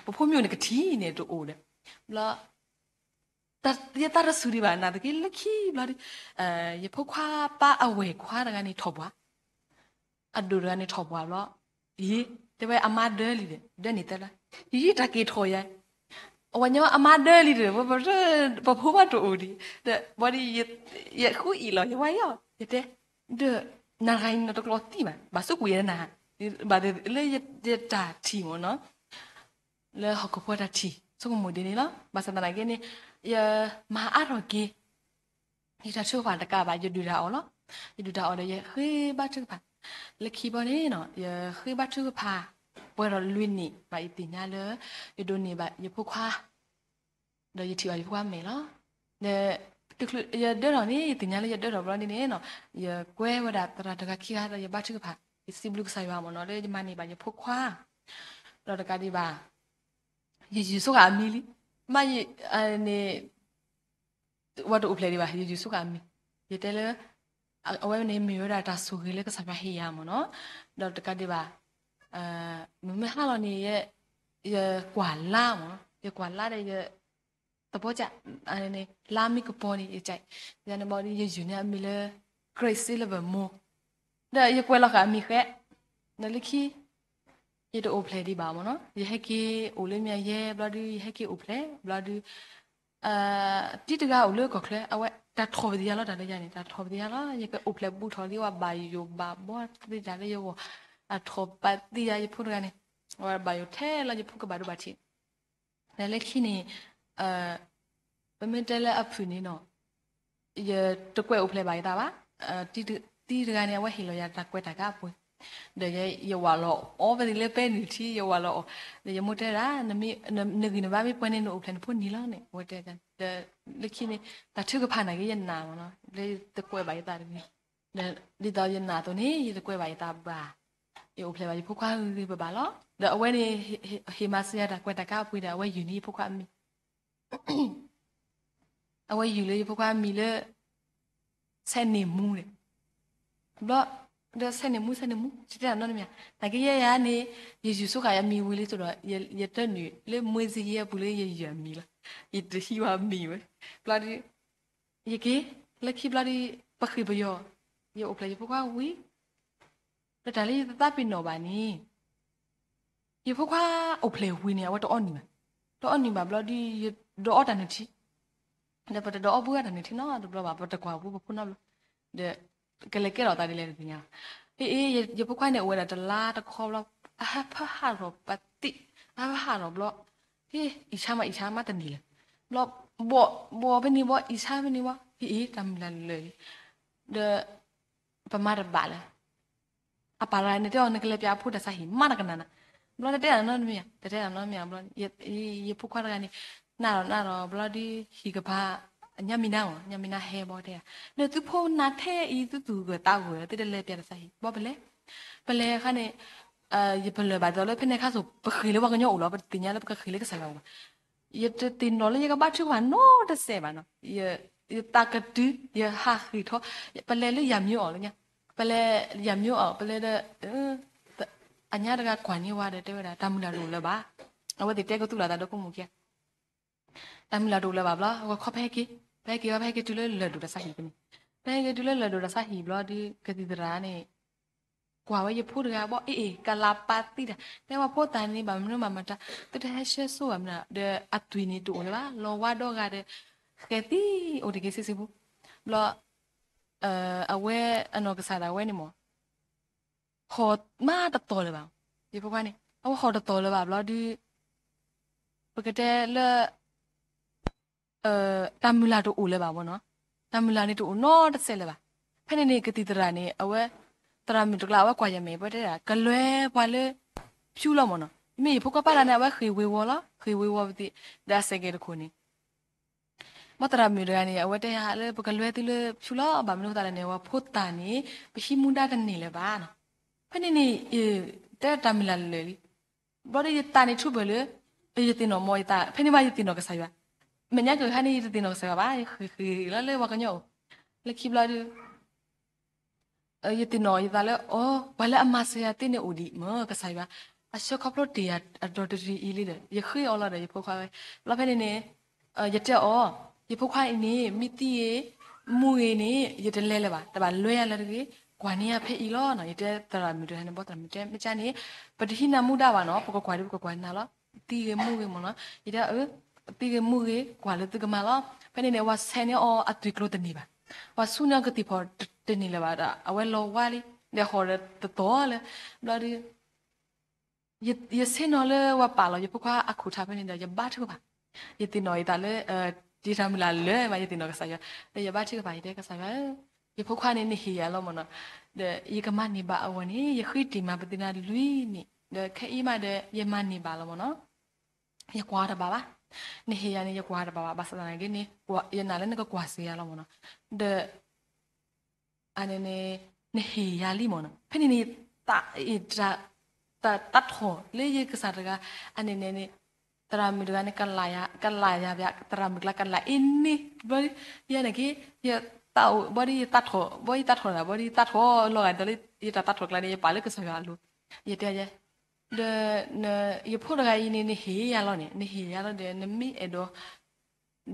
ပဖိမ့ၢ်အိၣ်န့ၣ် ကထံၣ်န့ၣ်တအိၣ်ဒီး ဘျီ ယသးတဆူၣ်ဒံးဘၣ် နာ်သက့လၢခံဘျီဒီး ယဖိခွါပၢ်အဝဲၢ်ခွါတဂၤန့ၣ်ထီၣ်ပှၢ် အဒိၣ်တဂၤန့ၣ်ထီၣ်ပှၢ်ဘျီ ယံၤ တဲဝဲအမါဒၢလံဒီး ဒၢန့ၣ်သၢလါ ယံၤတၢ်က့ၤထီၣ်ယၤ အဝဲညီအမါဒၢလံဒီး ပဖိဘၣ်တအိၣ်ဒံး ဒီးဘၣ်ဒီး ယဃုအံၤလီၤ ယဝဲယီၤ ယတဲ ဒီး နၤတဂၤအံၤနတကျီသံဘၣ် ဘၣ်စူးကွံာ်နၤ ဘၣ်လၢယတၢ်ထံၣ်မ့ၢ်နီၤ လၢဟီၣ်ခိၣ်ဖိတၢ်ထံၣ် ဆိကမိၣ်ဒ်န့ၣ်လီၤ. ဘၣ်ဆၣ်သနာ်က့န့ၣ် ယမၤအါထီၣ်က့ၤ ယတၢ်ထုကဖၣ်တကးဘၣ် ယဒုၣ်တၢ်အီၣ်လီၤ. ယဒုၣ်တၢ်အီၣ်ဒီးယဃ့ဘါထုကဖၣ် လၢခံဘီန့ၣ်နီၤ ယဃ့ဘါထုကဖၣ် ပှဲၤထီၣ်လွံၢ်နံၣ်ဘၣ် ယသ့ၣ်ညါလၢ ယဒိးန့ၢ်ဘၣ်ယဖိခွါ ဒီးယထံၣ်ဘၣ်ယဖိခွါမဲာ်လီၤ. ဒီး တချုးယဒၢထီၣ်န့ၣ် ယသ့ၣ်ညါလၢယဒၢထီၣ်ဘျီဒ်န့ၣ်နီၤ, ယကွဲဝဲဒၣ်သရၣ်တဂၤခံဂၤဒီး ယဘါထုကဖၣ် ယစံးဘျုးကစၢ်ယွၤမ့ၢ်နီၤ လၢယမၤန့ၢ်ဘၣ်ယဖိခွါ, ဒီးတကးဒံးဘၣ် ယယူၤဆိဃာ်အမံၤလံ, မ့ၢ်န့ၣ် ဝဲတအိၣ်ဖျဲၣ်ဒံးဘၣ် ယယူၤဆိဃာ်အမံၤ, ယတဲလၢ အဝဲန့ၣ်မ့ၢ်ဝဲဒၣ်တၢ်ဆိၣ်ဂ့ၤလၢကစၢ်ယွၤဟ့ၣ်ယၤမ့ၢ်နီၤ, ဒီးတကးဒံးဘၣ် မုၢ်မ့ၢ်ဟါလီၤန့ၣ် ယကွၢ်လါမ့ၢ်နီၤ, ယကွၢ်လါဒီးယ သဘီကၢ် လါမ့ၢ်ကပီၤန့ၣ် ယကး ယန့ၣ်ဘၣ်ဒီး ယယူၤန့ၢ်အမံၤလၢ Grace Silvermore, ဒီးယကွဲးလီၤဃာ်အမံၤဃဲ, ဒီးလၢခံ ယတအိၣ်ဖျဲၣ်ဒံးဘၣ်မ့ၢ်နီၤ, ယဟဲက့ၤအိၣ်လၢမ့ၢ်ယဲဘျီဒုး ယဟဲက့ၤအိၣ်ဖျဲၣ်ဘျီဒုး တံၤတဂၤအိၣ်လၢကီၢ်ချၢ အဝဲတၢ်ထီၣ်ပသံယၤလီၤ တၢ်လၢယၤန့ၣ် တၢ်ထီၣ်ပသံယၤလီၤ ယကအိၣ်ဖျဲၣ်ဘူးထီၣ်လံ ဝဲဘၣ်ယိၣ်ဘၣ်ဘီသ့ၣ်တၢ်လၢယဂီၢ်, အထီၣ်ပသံယၤ ယဖိတဂၤန့ၣ် ဝဲဘၣ်ယိၣ်ထဲလီၤ ယဖိကဘၣ်ဒိဘၣ်ထံး ဒီးလၢခံန့ၣ် ပမ့ၢ်တဲလၢအဖုၣ်န့ၣ်နီၤ, ယတကွဲးအိၣ်ဖျဲၣ်ဘၣ်ယသးဘၣ်, တံၤတဂၤန့ၣ် အဝဲဟ့ၣ်လီၤယၤတၢ်ကွဲးတၢ်ကါအပှ့ၤ, ဒီးယဝးလီၤအီၤပသံးလၢပဲနုာ်ထံ ယဝးလီၤအီၤ, ဒီးယမိၢ်တဲဒၣ် နဂံၢ်နဘါမ့ၢ်ပှဲၤန့ၣ် နအိၣ်ဖျဲၣ်နဖိနံၤလီၤန့ၣ် အဝဲတဲ, ဒီးလၢခံန့ၣ် တၢ်ထုကဖၣ်နာ်က့ယနာ်မ့ၢ်နီၤ လၢတကွဲးဘၣ်ယသးတဂ့ၤ ဒ်သိးယနာ်အသိးန့ၣ် ယတကွဲးဘၣ်ယသးဘၣ်, ယအိၣ်ဖျဲၣ်ဘၣ်ယဖိခွါဂ့ၤဂ့ၤဘၣ်ဘၣ်လီၤ. ဒီးအဝဲန့ၣ် ဟ့ၣ်မၤစၢၤယၤတၢ်ကွဲးတၢ်ကါအပှ့ၤဒီး အဝဲယူၤန့ၢ်ယဖိခွါအမံၤ, အဝဲယူၤလၢယဖိခွါအမံၤလၢ ဆဲးန့ၢ်မူန့ၣ်, ဘျီ ဒီးဆဲးန့ၢ်မူ ဆဲးန့ၢ်မူ ယတဲတၢ်နီတမံၤ, နာ်က့ယဲယၤန့ၣ် ယယူၤဆိဃာ်ယမံၤဝံၤလံသိးဒီး ယတနုာ်လၢမွေးဇီးဟံၣ်အပူၤလၢယယူၤအမံၤလီၤ, ယတဟံးဝဲမံၤဝဲ, ဘျီဒီး ယက့ၤ လၢခံဘျီဒီး ပဃ့ၢ်ပယီၤ, ယအိၣ်ဖျဲၣ်ယဖိခွါဝံၤ ဒီးတၢ်လၢယသးပ့ၤနီၣ်ဘၣ်န့ၣ် ယဖိခွါအိၣ်ဖျဲၣ်ဝံၤန့ၣ် အဝဲတအီၣ်နံၤဘၣ်, တအီၣ်နံၤဘၣ်ဘျီဒီး ယဒုးအီၣ်တၢ်နုၢ်ထံ, ဒီးပတဒုးအီၣ်ဘၣ်တၢ်နုၢ်ထံနီတဘျီဘၣ်, ပတကွၢ်ဘၣ်ပဖိနီတဘျီ, ဒီး ကလဲၤကဲထီၣ်သးဒ်လဲၣ်တသ့ၣ်ညါ, အ့ ယဖိခွါန့ၣ်အိၣ်ဝဲဒၣ်တလါတခီဘျီ, အဟးဖၢဟးထီၣ်ပသံး, အဟးဖၢဟးထီၣ်ဘျီ, ဟ့ အံၣ်ဆါမးအံၣ်ဆါမးတန့ၢ်လၢၤ, ဘျီ ဘှီဘှီဖဲန့ၣ်ဘှီ အံၣ်ဆါဖဲန့ၣ်ဘှီ, ဟ့ တၢ်မုၢ်လၢ်လၢာ်လံ, ဒီး ပမၤတဘၣ်လၢၤ အပၢ်တဂၤန့ၣ်တဲအီၤ နကလဲၤပၠးအဖိတၢ်ဆါဟံၣ် မၤတကနၣ်နၤ, ဘျီတတဲတၢ်နီတမံၤ, တတဲတၢ်နီတမံၤဘျီ, ယဖိခွါတဂၤန့ၣ် နၢ်ဒီးနၢ်ဒီးဘျီဒီး ဟံၣ်ကပၤ ညါမံၤနါမ့ၢ် ညါမံၤနါဟဲဘီတဲ, နသုဖိနၤထဲအံၤ သုသူၣ်ဂၢၢ်သးဂၢၢ် သုတလဲၤပၠးတၢ်ဆါဟံၣ် ဘီပလဲၤ, ပလဲၤအခါန့ၣ် ယပလၢၢ်ဘၣ်ဒီးလၢဖဲန့ၣ်ခါစိၤ ပဃ့ၢ်လၢပှၤကညီအိၣ်လီၤ, ပတသ့ၣ်ညါလၢပကဃ့ၢ်လၢကစၢ်ယွၤအိၣ်ဘၣ်, ယတသ့ၣ်နီၣ်လၢယကဘါထုကဖၣ်နီတစဲးဘၣ်နီၤ, ယသးကတုၤ ယဟးဃ့ၢ်ထီၣ်, ပလဲၤလၢယၤမၠိအီၤလၢညါ, ပလဲၤယၤမၠိအီၤ ပလဲၤဒီး အညါတဂၤကွၢ်န့ၢ်ဝဲဒီးတဲဝဲဒၣ် တၢ်မုၢ်လၢ်တအိၣ်လၢၤဘၣ်, အဝဲသ့ၣ်တဲကသူၣ်လီၤသးဒီးကိးမုၢ်ခံဂၤ တၢ်မုၢ်လၢ်တအိၣ်လၢၤဘၣ်ဘျီ ဂီၤခီပဟဲက့ၤ, ပဟဲက့ၤဝဲ ပဟဲက့ၤတုၤလၢလၢၢ်ဒိၣ်တၢ်ဆါဟံၣ်ပူၤန့ၣ်, ပဟဲက့ၤတုၤလၢလၢၢ်ဒိၣ်တၢ်ဆါဟံၣ်ဘျီဒီး ကသံၣ်သရၣ်န့ၣ် ကွၢ်ဝဲယဖိတဂၤဘီ အ့ၣ်အ့ၣ် ကလၤပာ်သံတၢ် တဲဝဲဖိသၣ်န့ၣ် ဘၣ်မနုၤမၤမၤတၢ် သုတဟဲဆှၢဆိဘၣ်မနုၤဒီး အသွံၣ်န့ၣ်တအိၣ်လၢၤဘၣ် လီၤဝါဒီဂၤဒီး ဃဲၤသံအိၣ်တ့ၢ်က့ၤဆံးဆံးဖိ, ဘျီ အဝဲအနီၢ်ကစၢ်ဒၣ်ဝဲန့ၣ်မ့ၢ် ဟီၣ်မးတတီၤလၢၤဘၣ်, ယဖိခွါန့ၣ် အဝဲဟီၣ်တတီၤလၢၤဘၣ်ဘျီဒီး ပကတဲလၢ တၢ်မုၢ်လၢ်တအိၣ်လၢၤဘၣ်မ့ၢ်နီၤ, တၢ်မုၢ်လၢ်န့ၣ်တအိၣ်နီတစဲးလၢၤဘၣ်. ဖဲန့ၣ်န့ၣ် ကသံၣ်သရၣ်န့ၣ် အဝဲ သရၣ်မုၣ်တကျါ အဝဲကွၢ်ယမဲာ် ပဝဲတဲဒၣ် ကလွဲပှၤလၢ ဖၠူလီၤမ့ၢ်နီၤ, မ့ၢ်ယဖိခွါပၢ်တဂၤန့ၣ် အဝဲဃ့ၢ်ဝ့ၤဝီၤလီၤ, ဃ့ၢ်ဝ့ၤဝီၤပသံး ဒီးအစဲးကဲတခိၣ်န့ၣ် ဘၣ်သရၣ်မုၣ်တဂၤန့ၣ် အဝဲတဲယၤလၢ ပကလွဲသုလၢဖၠူလီၤ, ဘၣ်မနုၤအဃိသတးလဲၣ်န့ၣ် ပှၤဖိသၣ်န့ၣ် ပဟံးမူဒါတန့ၢ်လၢၤဘၣ်နီၤ. ဖဲန့ၣ်န့ၣ် တဲတၢ်မုၢ်လၢ်လၢာ်လံ. ဘျီဒီးယသးန့ၣ်ထူဘၢၣ်လၢ ယသ့ၣ်နီၣ်မ့ၢ်ယသး, ဖဲန့ၣ်ဘၣ်ယသ့ၣ်နီၣ်ကစၢ်ယွၤ, မဲာ်ညါက့ၤခါန့ၣ် ယတသ့ၣ်နီၣ်ကစၢ်ယွၤဘၣ်, ယဃ့ၢ်ဃ့ၢ်လီၤလၢပှၤကညီအိၣ်, လၢခံဘျီဒီး ယသ့ၣ်နီၣ်ယသးလၢ အိ ပှၤလၢအမၤစၢၤယၤသ့န့ၣ်အိၣ်ဒံးမ့ၢ်ကစၢ်ယွၤ, အဆှၢခီဖျိတ့ၢ်ယၤအတီၤတရံးအံၤလံဒီး ယဃ့အီၤလီၤဒီးယဖိခွါဝဲ, ဘျီဖဲန့ၣ်န့ၣ် ယတဲအီၤ, ယဖိခွါအံၤန့ၣ် မ့ၢ်သံဂ့ၤ မူဂ့ၤန့ၣ် ယတလဲလၢၤဘၣ်, တဘၣ်လွဲယၤလၢၤတဂ့ၤ, ကွၢ်န့ၢ်ယၤဖဲအံၤလီၤနီၤ. ယတဲသရၣ်မုၣ်တဂၤန့ၣ် ဘီသရၣ်မုၣ်တဲ မ့ၢ်ကၢ်န့ၣ် ပတဟံးနၤမူဒါဘၣ်နီၤ, ပကကွၢ်ဒီးပကကွၢ်နၤလီၤ, သံဂ့ၤမူဂ့ၤမ့ၢ်နီၤ. ယတဲ သံဂ့ၤမူဂ့ၤ ကွၢ်လၢသုကမၤလီၤ. ဖဲန့ၣ်န့ၣ် ဝၤဆဲးန့ၢ်အီၤအသွံၣ်ကျိၤတန့ၢ်ဘၣ်, ဝၤဆူန့ၢ်အီၤကသံၣ်ဖီၣ်တန့ၢ်လၢၤဘၣ်ဒီး အဝဲလီၤဝါလံ, ဒီးဟီၣ်ဒီးတတီၤလၢ, ဘျီဒီး ယဆ့ၣ်နီၤလၢဝၤပာ်လီၤယဖိခွါအခိၣ်ထးဖဲန့ၣ်ဒီး ယဘါထုကဖၣ်, ယသ့ၣ်နီၣ်ယသးလၢ ယတၢ်မုၢ်လၢ်လၢာ်မး ယသ့ၣ်နီၣ်ကစၢ်ယွၤ, ဒီးယဘါထုကဖၣ် ယတဲကစၢ်ယွၤဧၢ, ယဖိခွါန့ၣ်နဟ့ၣ်ယၤလီၤမ့ၢ်နီၤ, ဒီးယကမၤန့ၢ်ဘၣ်အဂီၢ်န့ၣ် ယဃ့တ့ၢ်မၤပသ့နၤလွံၢ်နံၣ်, ဒီးခဲအံၤမးဒီး ယမၤန့ၢ်ဘၣ်လီၤမ့ၢ်နီၤ, ယကွၢ်တဘၣ်ဘၣ် နဟ့ၣ်ယၤန့ၣ် ယကွၢ်တဘၣ်ဘၣ်, ဘၣ်ဆၣ်သနာ်က့န့ၣ် ယနာ်လၢနကကွၢ်စ့ၢ်ယၤလီၤမ့ၢ်နီၤ. ဒီး အန့ၣ်န့ၣ် နဟ့ၣ်ယၤလံမ့ၢ်နီၤ, ဖဲန့ၣ်န့ၣ် တၢ်ထီၣ်လၢယကစၢ်တဂၤ, အန့ၣ်န့ၣ်န့ၣ် သရၣ်မုၣ်တဂၤန့ၣ် ကလၣ်ယၤ, ကလၣ်ယၤဘၣ်, သရၣ်မုၣ်ကျါကလၣ်အ့န့ၣ် ဘျီ ယဲန့ၣ်က့ ယသးအိၣ် ဘၣ်ဒီးယသးထီၣ်, ဘၣ်ယသးထီၣ်ဒၣ်, ဘၣ်ဒီးယသးထီၣ်လီၤဂာ်ဒီးလၢ ယတၢ်သးထီၣ်ကျါန့ၣ် ယပာ်လၢကစၢ်ယွၤအလိၤ, ယတဲယဲ ဒီး ယဖိတဂၤအံၤန့ၣ် နဟ့ၣ်ယၤလီၤန့ၣ်, နဟ့ၣ်ယၤလီၤဒီး နမ့ၢ်အဲၣ်ဒိး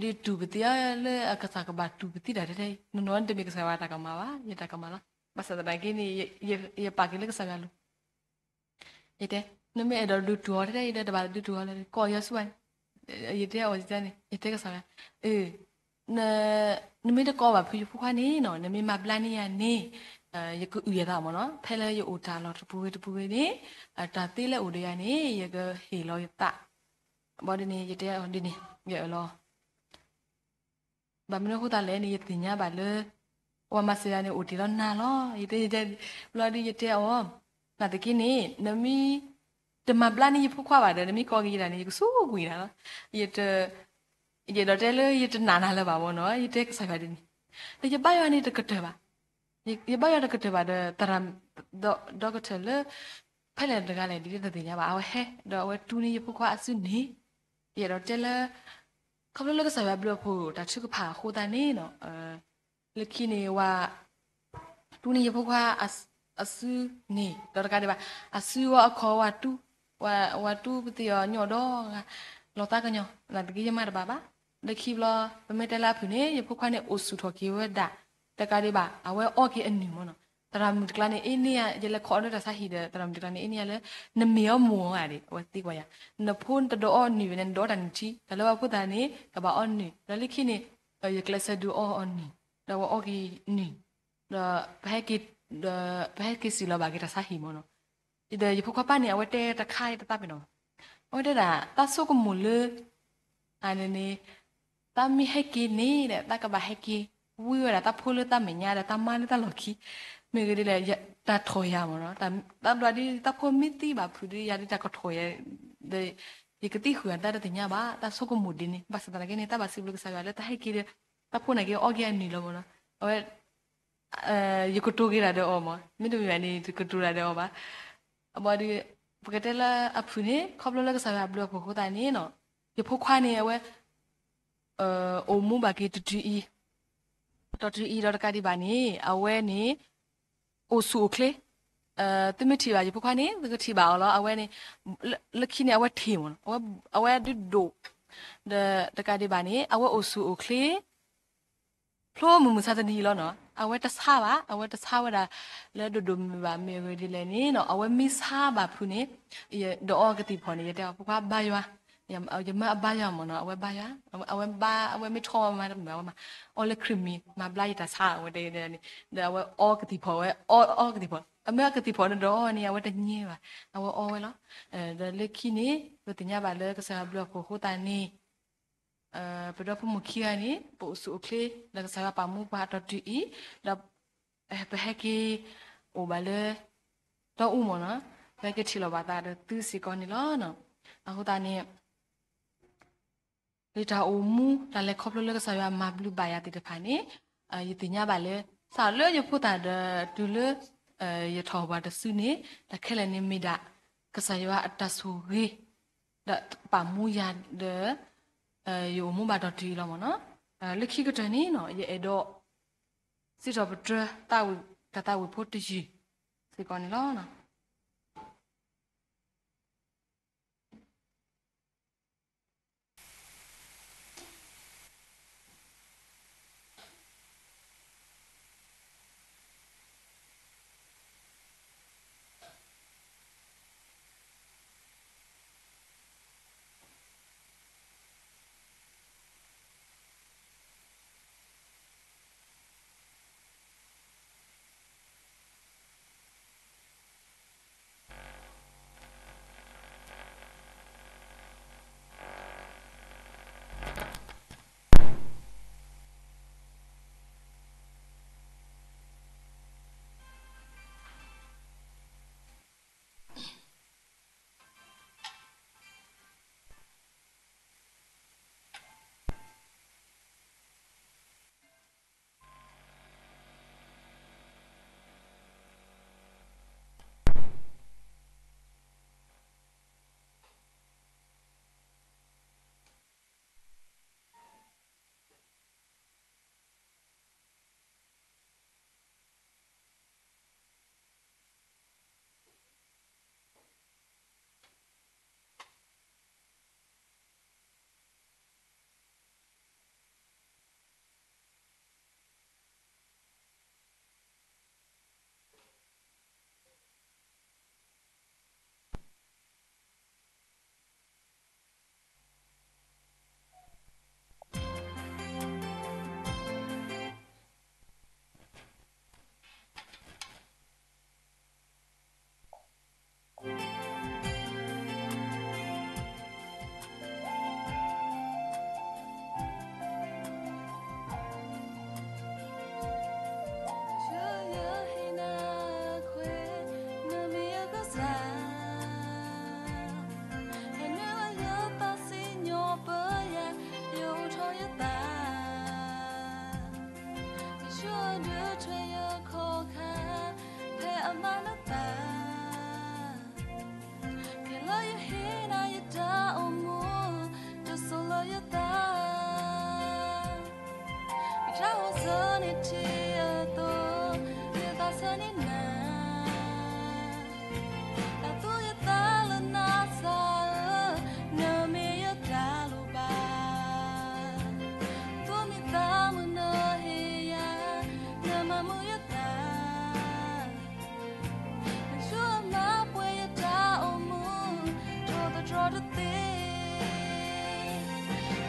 ဒုးတူၢ်ပသံအီၤလၢအကစၢ်ကဘၣ်တူၢ်ပသံတၢ်ထဲထဲအံၤ, နနီၤတမ့ၢ်ကစၢ်ယွၤတၢ်ကမၣ်ဘၣ်, ယတၢ်ကမၣ်လီၤ. ဘၣ်ဆၣ်သနာ်က့န့ၣ် ယပာ်က့ၤလၢကစၢ်ယွၤအလိၤ, ယတဲ, နမ့ၢ်အဲၣ်ဒိးဒုးတူၢ်အီၤထဲထဲအံၤဒီး တဘၣ်ဒုးတူၢ်အီၤလၢၤ, ကိးယွၤဆူဘၣ်န့ၣ်, ယတဲအီၤန့ၣ်, ယတဲကစၢ်ယွၤ, အၢ နမ့ၢ်တကိးဘၣ်ဖုယဖိခွါန့ၣ်နီၤ, နမ့ၢ်မၤဘျါန့ၢ်ယၤန့ၣ် ယကအုၣ်ယသးမ့ၢ်နီၤ, ဖဲလၢယအိၣ်တၢ်လီၢ်တပူၤဂ့ၤတပူၤဂ့ၤန့ၣ် တၢ်သ့လၢအိၣ်ဒီးယၤန့ၣ် ယကဟ့ၣ်လီၤယသး, ဘၣ်ဒီးန့ၣ် ယတဲအီၤဒ်န့ၣ်, ယအၢၣ်လီၤ ဘၣ်မနုၤအဃိသတးလဲၣ်န့ၣ် ယသ့ၣ်ညါဘၣ်လၢ ပှၤမၤစၢၤယၤန့ၣ် အိၣ်တ့ၢ်လီၤနၤလီၤ. ယတဲ, ဘျီဒီးယတဲအီၤ, နာ်သက့န့ၣ် နမ့ၢ်တမၤဘျါန့ၢ်ယဖိခွါဘၣ်ဒီး နမ့ၢ်ကိးက့ၤယၤန့ၣ် ယကစူးကွံာ်နၤလီၤ. ယတ, ယအဲၣ်ဒိးတဲလၢယတနာ်နၤလၢၤဘၣ်မ့ၢ်နီၤ, ယတဲကစၢ်ယွၤဒ်န့ၣ်, ဒီးယဘါယွၤန့ၣ်တကတၢၢ်ဘၣ် ယဘါယွၤတကတၢၢ်ဘၣ်ဒီး သရၣ်, ဒီးကတၢၢ်လၢ ဖဲလဲၣ်တဂၤလဲၣ်ဒ်တသ့ၣ်ညါဘၣ်, အဝဲဟဲ ဒီးအဝဲတူၢ်န့ၢ်ယဖိခွါအစုန့ၣ်, ယအဲၣ်ဒိးတဲလၢ ခီဖျိလၢကစၢ်ယွၤဘျုးအဖှိၣ်တၢ်ထုကဖၣ်အဃိသတးန့ၣ်နီၤ, လၢခံန့ၣ် ဝၤ တူၢ်န့ၢ်ယဖိခွါအစုန့ၣ် ဒီးတကးဒံးဘၣ် အစုဝဲအခီၣ်ဝၤတူၢ်, ဝၤတူၢ်ပသ့ၣ်အီၤညီဒီး လီၤသးကညီၤ နာ်သက့ယမၤတဘၣ်ဘၣ်. လၢခံဘျီ ပမ့ၢ်တဲလၢအဖုၣ်န့ၣ် ယဖိခွါန့ၣ် အိၣ်ဆူၣ်ထီၣ်က့ၤဝဲဒၣ်, တကးဒံးဘၣ် အဝဲအီက့ၤအနုၢ်မ့ၢ်နီၤ. သရၣ်မုၣ်တကျါန့ၣ် အ့န့ၢ်ယၤ ယလဲၤခိးအီၤလၢတၢ်ဆါဟံၣ်ဒီး သရၣ်မုၣ်တကျါန့ၣ် အ့န့ၢ်ယၤလၢ နမ့ၢ်အီၤမိၢ်ဧါဒီး အဝဲသံကွၢ်ယၤ, နဖိနတဒိးအီနုၢ်ဝဲန့ၣ် နဒိးအီတၢ်နုၢ်ထံ တၢ်လၢဘၣ်ဖိသၣ်န့ၣ် ကဘၣ်အီနုၢ်, ဒီးလၢခံန့ၣ် ယကျဲးစၢးဒုးအီအီၤနုၢ်, ဒီးအဝဲအီက့ၤနုၢ်, ဒီး ပဟဲက့ၤစံၣ်လီၤဘၣ်က့ၤတၢ်ဆါဟံၣ်မ့ၢ်နီၤ. ဒီးယဖိခွါပၢ်န့ၣ် အဝဲတဲတခါအံၤတသးပ့ၤနီၤ, အဝဲတဲဒၣ် သးဆိကမိၣ်လၢ အန့ၣ်န့ၣ် သးမ့ၢ်ဟဲက့ၤန့ၣ်ဒီး သးကဘၣ်ဟဲက့ၤ ဝံဝဲဒၣ်သးဖိလၢသးမဲာ်ညါဒီး သးမါလၢသးလီၢ်ခံ, မ့ၢ်ဂ့ၤဒ်လဲၣ် တၢ်ထီၣ်ယၤမ့ၢ်နီၤ, တၢ်ဘျီဒ် သးဖိမ့ၢ်သံဘၣ်ဖုးဒီး ယၤဒ်တၢ်ကထီၣ်ယၤ, ဒီး ယကသံဃုာ်အသးတသ့ၣ်ညါဘၣ်, သးဆိကမိၣ်ဒ်န့ၣ်, ဘၣ်ဆၣ်သနာ်က့န့ၣ် သးဘၣ်စံးဘျုးကစၢ်ယွၤလၢသးဟဲက့ၤဒီး သးဖိနာ်က့အီက့ၤအနုၢ်လီၤမ့ၢ်နီၤ, အဝဲ ယကတိၤက့ၤတၢ်ဒီးအီၤမး, မ့တမ့ၢ်ဘၣ်န့ၣ် တကတိၤတၢ်ဒီးအီၤဘၣ်. အဘၣ်ဒီး ပကတဲလၢအဖုၣ်န့ၣ် ခီဖျိလၢကစၢ်ယွၤဘျုးအဖှိၣ်အဃိသတးန့ၣ်နီၤ, ယဖိခွါန့ၣ် အဝဲ အိၣ်မူဘၣ်က့ၤတတုၤအံၤ, တတုၤအံၤဒီးတကးဒံးဘၣ်န့ၣ် အဝဲန့ၣ် အိၣ်ဆူၣ်အိၣ်ချ့, သုမ့ၢ်ထံၣ်ဘၣ်ယဖိခွါန့ၣ် သုကထံၣ်ဘၣ်အီၤလီၤ. အဝဲန့ၣ် လၢခံန့ၣ် အဝဲထံၣ်မ့ၢ်နီၤ, အဝဲဒုးဒိၣ်, ဒီးတကးဒံးဘၣ်န့ၣ် အဝဲအိၣ်ဆူၣ်အိၣ်ချ့ ဖျိမုၢ်မဆါတနံၤအံၤလီၤနီၤ, အဝဲတဆါဘၣ်, အဝဲတဆါဝဲဒၣ်လၢဒိၣ်ဒိၣ်မုၢ်မုၢ်ဘၣ်, မ့ၢ်အဂ့ၢ်ဒ်လဲၣ်န့ၣ်နီၤ, အဝဲမ့ၢ်ဆါဘၣ်ဖုးန့ၣ်, ဒီးအီကသံၣ်ဖီၣ်န့ၣ် ယတဲအီၤ ဖိခွါဘါယွၤ, ယမါအဘါယွၤမ့ၢ်နီၤ, အဝဲဘါယွၤ, အဝဲဘါ, အဝဲမ့ၢ်ထီၣ်မၤတမုာ်ဘၣ်, အဝဲမၤအီလၢခရံာ်မံၤ, မၤဘျါယတၢ်ဆါ အဝဲတဲန့ၣ်, ဒီးအဝဲအီကသံၣ်ဖီၣ်ဝဲ, အီအီကသံၣ်ဖီၣ်, အမ့ၢ်အီကသံၣ်ဖီၣ်န့ၣ်ဒီးအီန့ၣ် အဝဲတညဲဘၣ်, အဝဲအီဝဲလီၤ. ဒီးလၢခံန့ၣ် ပသ့ၣ်ညါဘၣ်လၢကစၢ်ယွၤဘျုးအဖှိၣ်အဃိသတးန့ၣ် ပဒီဖိမိၢ်ခံဂၤန့ၣ် ပအိၣ်ဆူၣ်အိၣ်ချ့ ဒီးကစၢ်ယွၤပာ်မူပှၤအတီၢ်တုၤအံၤ, ဒီး ပဟဲက့ၤအိၣ်ဘၣ်လၢ တီအူမ့ၢ်နီၤ, ပဟဲက့ၤထံၣ်လိာ်ဘၣ်သးဒီးသုစ့ၢ်ကီးန့ၣ်လီၤ. အဃိသတးန့ၣ် လၢတၢ်အိၣ်မူ တၢ်လဲၤခီဖျိလၢကစၢ်ယွၤမၤဘျုးဘၣ်ယၤသ့ၣ်တဖၣ်န့ၣ် ယသ့ၣ်ညါဘၣ်လၢ စးလၢယဖိသၣ်ဒီးတုၤလၢ ယထီၣ်ပှၤတစုန့ၣ် တၢ်ခဲလၢာ်န့ၣ်မ့ၢ်ဒၣ် ကစၢ်ယွၤအတၢ်ဆိၣ်ဂ့ၤ ဒီးပာ်မူယၤဒီး ယအိၣ်မူဘၣ်ဒီးတုၤအံၤလီၤမ့ၢ်နီၤ. လၢခံကတၢၢ်န့ၣ်နီၤ ယအဲၣ်ဒိး စံးထီၣ်ပတြၢၤ တၢ်သးဝံၣ်ဖိတယုၢ်စ့ၢ်ကီးန့ၣ်လီၤ.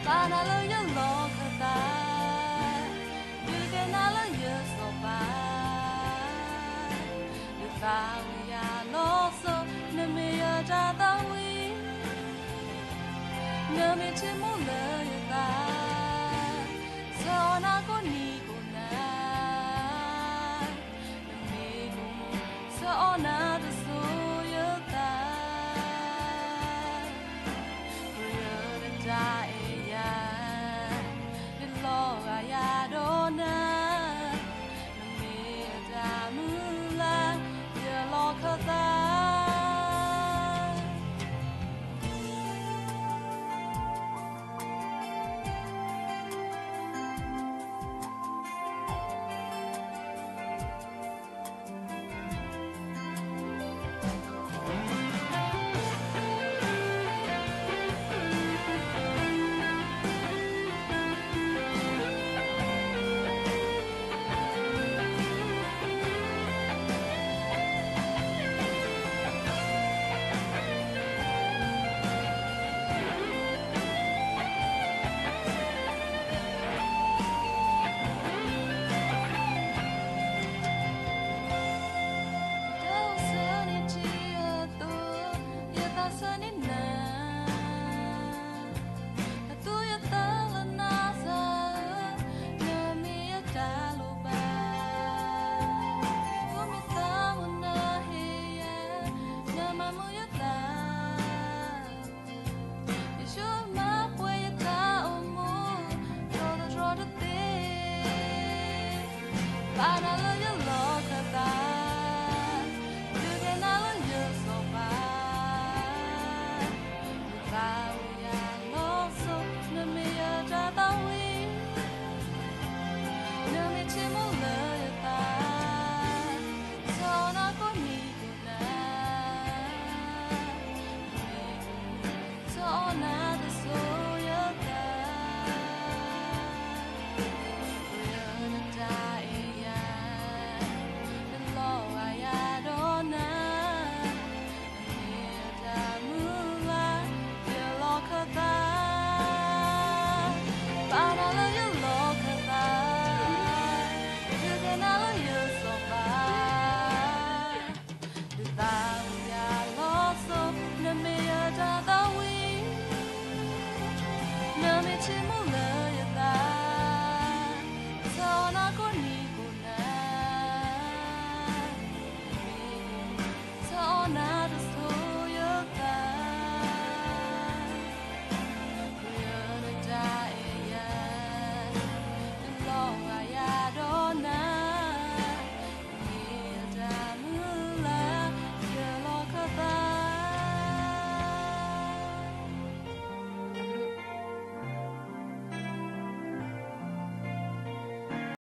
ပာ်နၤလၢယလီၢ်ခၢၣ်သး, ဒုးကဲနၤလၢယစီၤပၤ, ယသးဝံၣ်ယၤလီၤစိ, နမ့ၢ်ယတၢ်သးဝံၣ်, နမ့ၢ်ထံၣ်မူလၢယသး, ဆှၢအီၤနၤ